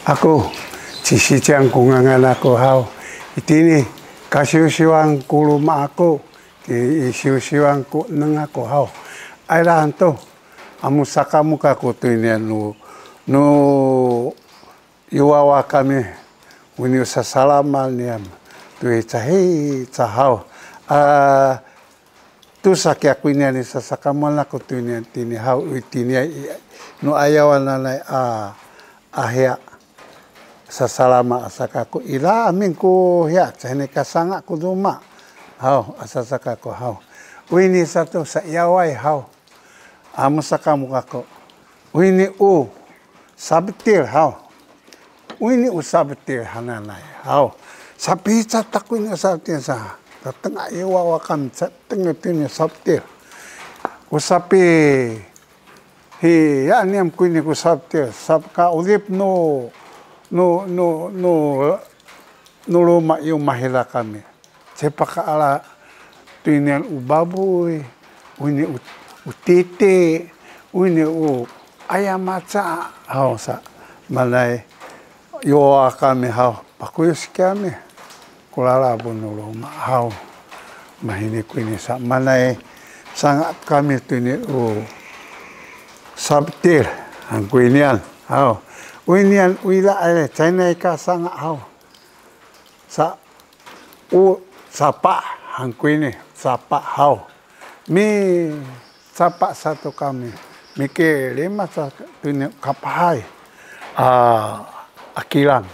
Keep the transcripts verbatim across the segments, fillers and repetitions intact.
Aku, ci Sicang ku ngangan aku haw. Itini, kasiwsiwang ku luma aku, ki-, isiwsiwang ku neng aku haw. Ayla hantu, amu sakamu kaku tu ini nu, nu i wawa kami, wini u sasalama niyam, tu i cahi cahaw. A, tu saki aku ini ani sasakamuan aku tu ini tini haw, i tini i, nu ayawan nanay a, a hiya sasalama asa kaku ila amin ku hiya, cahini kasanga ku luma. Haw, asa sa kaku haw. Wini satu sa iyaway haw. Amu sakamu kaku. Wini u sabtil haw. Wini u sabtil hananay haw. Sapica taku ini u sabtil sa. Tatengah i wawa kami sa tengah tini sabtil. U sapi hi ya niam ku ini ku sabtil. Sab ka ulip nu, nu, nu, nu, nu luma i u mahila kami. Cepaka ala tu inian u babuy, u ini u, u titi, u ini u ayam maca, haw sa, manay, yo kami haw, pakuyus kami, kulala bunu luma, haw, mahini ku ini sa, manay, sanga kami tu ini u sabtil, hangku inian, haw, u inian, u ila ale, cainay ka sanga, haw. Sa, u capa, hangku ini, capa haw. Mi capa satu kami, mikilim sa tu ini kapahay, a, a kilang.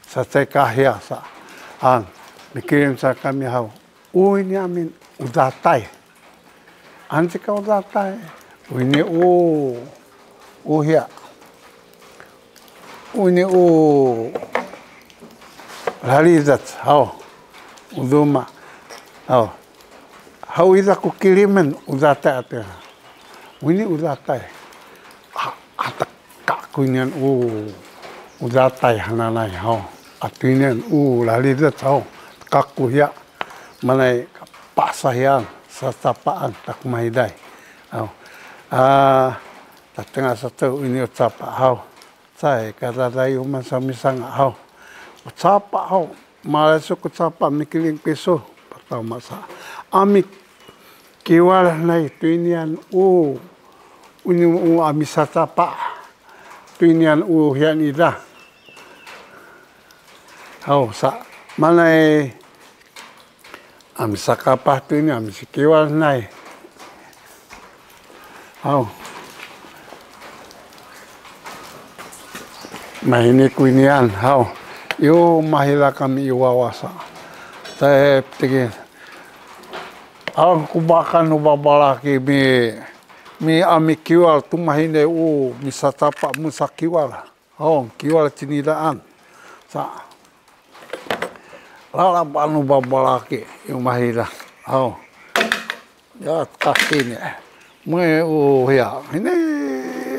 Sa cai kahiya sa, ang, mikilim sa kami haw. U ini amin u datay. Anci ka u datay. U ini u, u hiya. U ini u lalidat, haw. U luma. Haw. Haw ida ku kilimen u datay ati. U ini u datay. A, atak kaku inian u, u datay hananay haw. Atu inian u lalidat haw. Kaku hiya. Manay pasahiyan, sacapaan, takumahiday. Aw. A, tatengah satu ini u capa haw. Cai, kadadayu man samisanga haw. U capa haw. Malaysu ku capa mikiling pisu. Patau masa. Ami kiwal nay tu inian u. U ini u ami sacapa. Tu inian u hiyan ida. Haw, sa. Manay Ami sakapah tu ini, ami sikiwal nay. Haw. Mahini ku inian, haw. Yu mahila kami i wawa sa. Tep tiki. Aw, kubakan nu babalaki mi, mi ami kiwal tu mahini u, mi sacapa mu sakiwal. Haw, kiwal cinidaan. Sa, lalap anu babalaki, yu mahila. Haw. Ya, takini. Mue u hiya. Ini,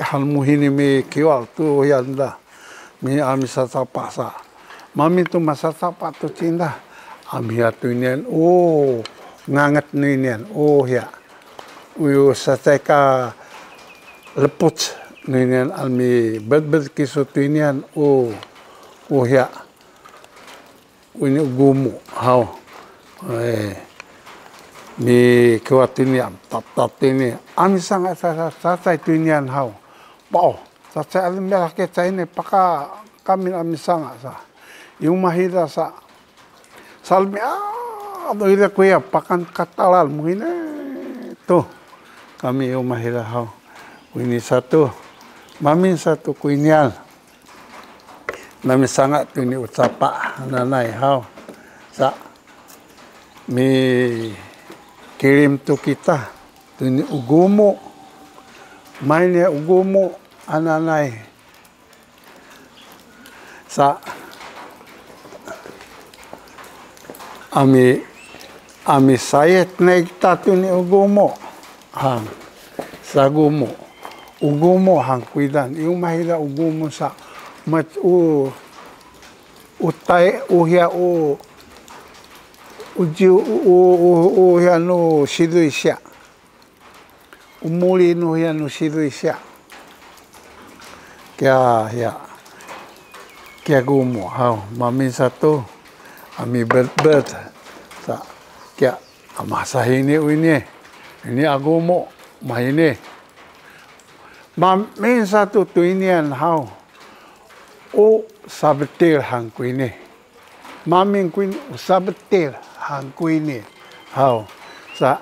han muhini mi kiwal tu hiya nda. Mi ami sacapa sa. Mami tu masacapa tu cinda. Ami hiya tu inian. U, nganget nu inian. U hiya. Uyu saceka lepuc nu inian ami bedbed kisu tu inian u, u hiya. U ini u gumu, haw. Eh, mi kiwat ini, am, tap, tap ini. Ami sanga sa, sa, sacay tu inian, haw. Pao, sacay alim ya laki cay ini, paka kami ami sanga sa. Yu mahila sa. Salmi, ah, anu ira kuya, pakan katalan muhine tu. Kami yu mahila haw. Wini satu, mamin satu ku inian. Nami sanga tu ini u capa, nanay haw. Sa, mi kilim tu kita, tu ini u gumu. Main ya u gumu, ananay. Sa, ami, ami sayet naik tatu ni ugumo. Hang, sagumo. Ugumo hang kuidan. Yu mahila ugumo sa. Mat u, utay, uhiya u, uji u, u, u, uhiya nu siluy siya. Umuli nu hiya nu siluy siya. Kiya hiya. kiya gumu haw, mamin satu a mibetbet sa kiya a masahini wini, ini a gumu mahini. Mamin satu tuynian haw, u sabetil han kuyni. Mamin kuyni u sabetil han kuyni haw. Sa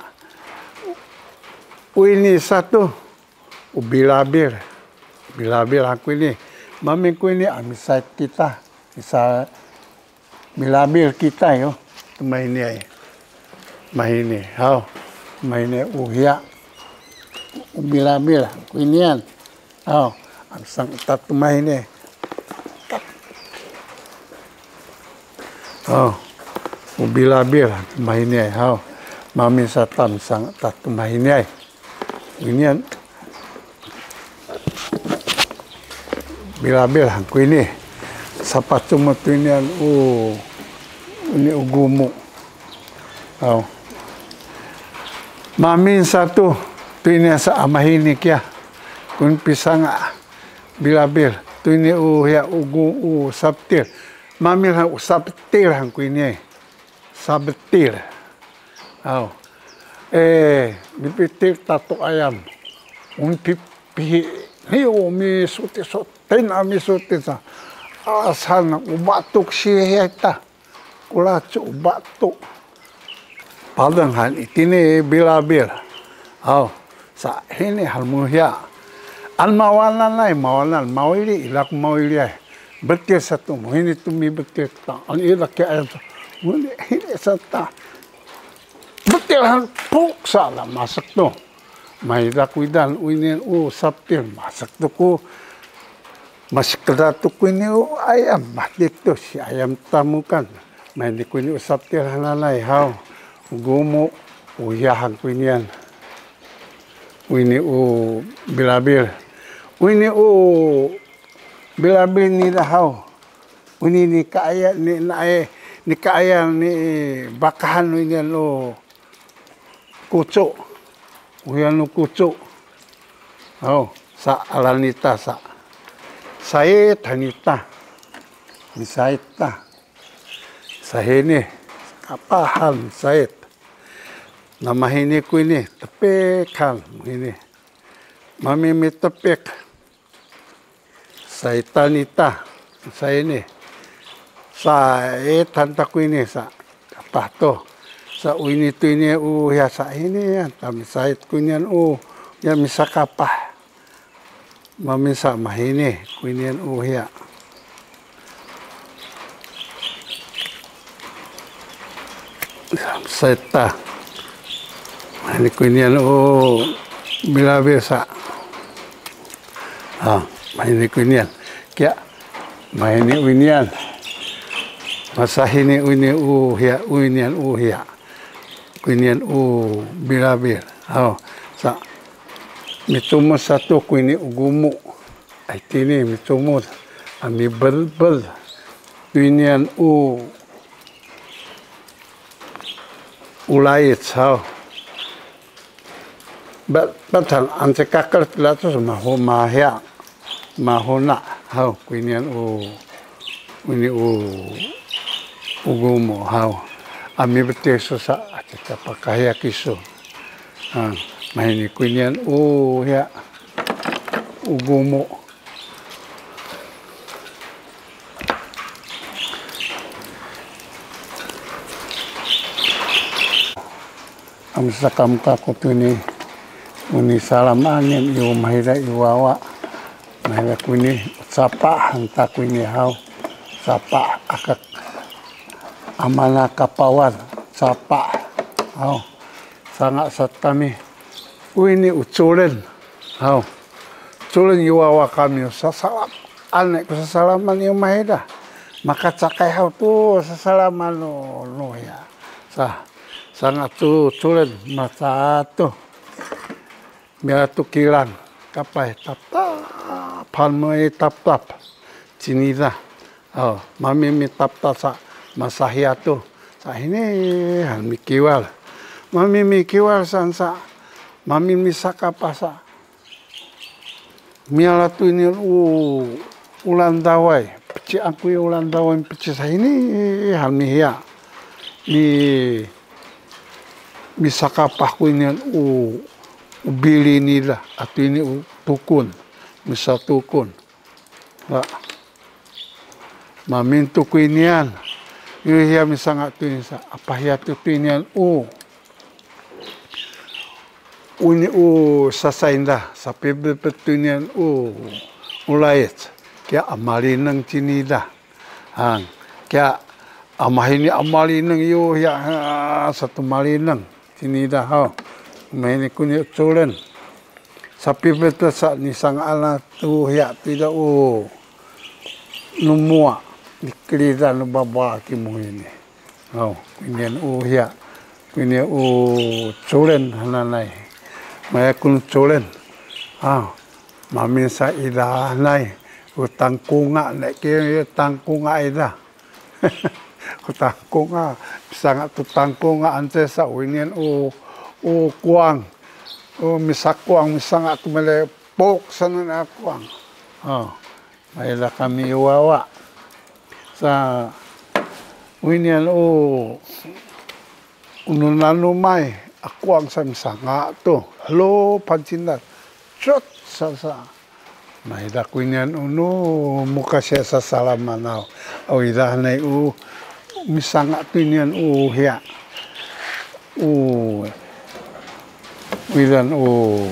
wini satu u bilabil. Bilabil han kuyni. Mamin kuyni a misayt kita. Misa Milabil kita yo, tumahini ay. Mahini, haw. Mahini uhiya. Ubilabil, kuynian. Haw, amsang tat tumahini. Haw, ubilabil, tumahini ay. Haw, mamin satan sang tat tumahini ay. Ini bilabil kuyni. Sapacumut tuynian u ini u gumu. Aw. Mamin satu tuynian sa a mahini kiya. Kuyni pisanga bilabil tuyni u hiya u gu u sabetil. Mamin ha u sabetil kuyni. Sabetil. Aw. Eh, mipitil tatu ayam. Umi pi-, pihi, hiyo, misuti soten, a misuti sa. Asan, ubatuk si heta. Kulacu ubatuk. Padang han itini bilabil. Aw. Sa hini hal muhiya. An mawanan ay, mawanan, mawili, ilak mawili ay. Betil satu, muhini tu mibetil ta. An ilak ya ayam sa. Muhini, hini sata. Betil han puk sa la masek tu. Maida kuidan uinin u sabetil masek tu ku. Masih keda tu kuini u ayam, mati tu si ayam tamukan. Maini kuini u sabetil hananay haw. Gumu, uyahan kuinian. Uini u bilabil. Uini u bilabil ni dahaw. Uini ni kaaya ni nae ni kaaya ni bakahan uini nu kucu. Uyan nu kucu. Aw, sa alanita sa. Sait hanita. Misait ta. Sahini, kapahan sait. Namahini kuini, tepekan ini. Mami mitepek. Saitan ita, saini. Saitan ta kuini sa. Kapah to. Sa uini tu ini u ya sa ini ya. Tami sait kuinian u ya misakapah. Mamin sa mahini, kuinian u hiya. Seta. Mahini kuinian u bilabil sa. Ha, mahini kuinian. Kiya, mahini uinian. Masahini uini u hiya, uinian u hiya. Kuinian u bilabil. Haw, sa, micumut satu kuini u gumu. Ay tini micumut. A mibelbel. Kuinian u, u layit, haw. Ba, batang, anti kakel pilatus mahu mahiya. Mahuna, haw, kuinian u, ini u, u gumu, haw. A mibetih susa, a kita pakahiya kisu. Ha, mahini kuinian u, ya, u gumu. Am sakamuka kutuni, uni salam angin, iu mahida iwawa. Mahida kuini, sapa hanta kuini haw. Sapa akak amana kapawan, sapa haw. Sanga satami, uini uculen haw. Uculen iwawa kami, sasalam. Ane ku sasalaman iu mahida. Maka cakay haw tu sasalaman nu, nu ya. Sa, sanga tu culen masa tu. Mira tu kilang kapay taptap, palmui taptap. Cinida. Oh, mami mi taptap sa masahiya tu. Sa hini han mikiwal. Mami mikiwal san sa. Mami misakapah sa. Miala tu ini u ulandaway, Ci Angkuy Ulandawan picisahini hami hiya. Mi, misakapah ku inian u, u bili nila, atu ini u tukun, misatukun. Wa, mamin tu ku inian, yu hiya misanga tu ini sa, apa hiya tu, tu inian u. Uni u sasainda, sapipipit tu inian u, u layet, kiya a malineng cinida. Hang, kiya a mahini a malineng yu hiya, ha, satu malineng cinida haw. Mahini kuni culen. Sapipipit sa nisangana tu hiya tu ida u numua, nikilida nu baba kimuhini. Aw, kuinian u hiya, kuinian u culen hananay. Maya kun culen. Aw, mamin sa ida hanay. U tangkunga, ne ki tangkunga ida. U tangkunga, misanga tu tangkunga ante sa winian u, u kuang. U misakuang, misanga tu mele pok sana na kuang. Aw. Maila kami i wawa. Sa winian u, unu nanumay, akuang sa misanga tu. Halo, pancinan. Cut, sa, sa. Maila kuinian unu, muka siya sasalamanaw. Aw, ida hanay u, misanga tu inian u hiya. U, widan u,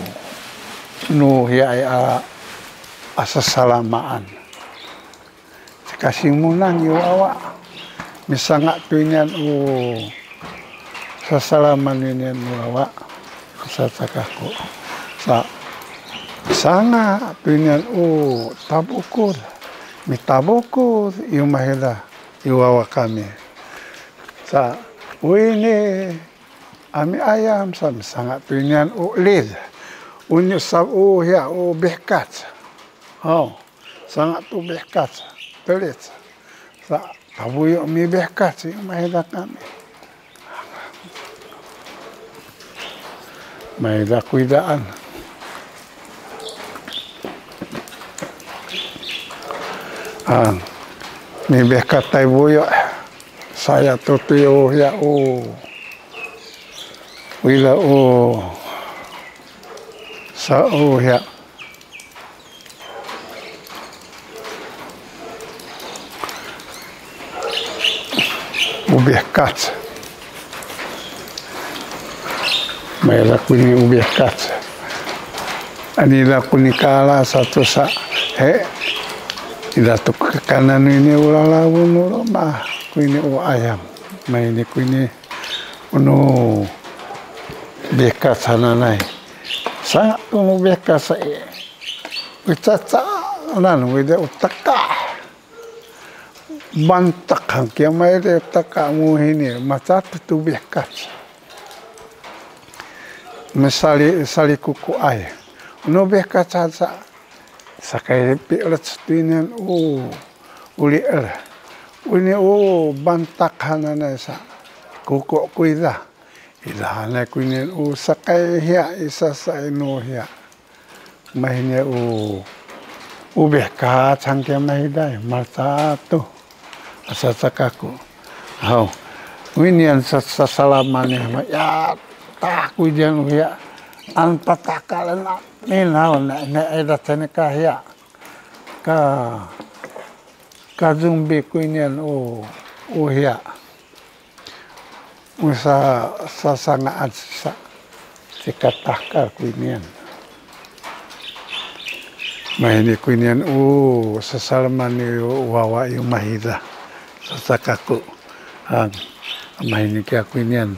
nu hiya a, a sasalamaan. Sikasimunang yu awa. Misanga tu inian u sasalaman inian u awa. Sa cakaku. Sa, misanga tu inian u tabukul. Mitabukul yu mahila. Yu awa kami. Sa, wini, ami ayam sa misanga tu inian u lid. Uni sa u hiya u bihkac. Aw, sanga tu bihkac. Telic. Sa tabuyu mi bihkac yu mahila kami. Maila kuidaan. Ah, mibehkatay buyu. Saya tutuyu hiya u. Wila u. Sa u hiya. Ubeh kac. Maila kuni ubeh kac. Anila kuni kala satu sa. He. Ila tu kanan ini ulala unu loma. Kuni u ayam. Maini kuni unu ubeh kac hananay. Sanga unu ubeh kac sa. Ucacanan wida utaka. Bantak hangkiya maire taka muhini, macatu tu ubeh kac. Misali, sali kuku ay. Unu ubeh kac sa, sakay pilet tu inian u, uli el. Uni u bantak hananay sa, kuku kuyda. Ila hanay kuyni u sakay hiya, isa sa inu hiya. Mahini u, ubeh kac hangkiya mahiday, macatu. Asa cakaku. Haw. Winian sa-, sasalaman ya, ma-, ya, taku dian u hiya. An patakalan amin haw, ne, ne, eda teneka hiya. Ka, kazumbi kuynian u, u hiya. Musa sasangaan sa, sikatahkal kuynian. Mahini kuynian u sasalaman ni wawa yu mahida. Sasakaku. Ang, mahini kiya kuynian.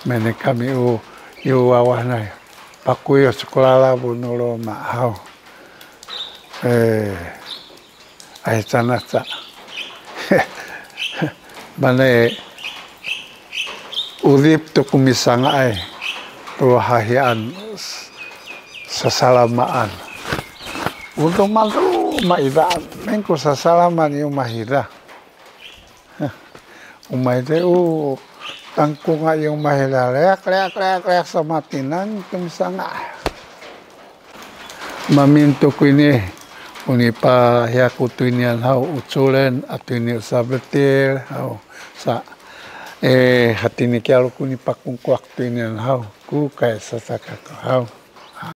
Mahini kami u, yu wawa na. Pakuyo sekolah la bu nolo ma haw. Eh, Ay, canaca. Mane, udip tu kumisanga ay, tu hahian s-, sasalamaan. Untuk malu maidaan, mengku sasalaman yu mahida. Umay te u tangkunga yu mahida, leak, leak, leak, leak, sama tinang kumisanga. Mamintu kuyni, Ku nipahiya ku tuynian haw, uculen a tuyni u sabetil haw sa. E, hatini kiyalu ku nipakungkuak tuynian haw, ku kay sasaka ko haw.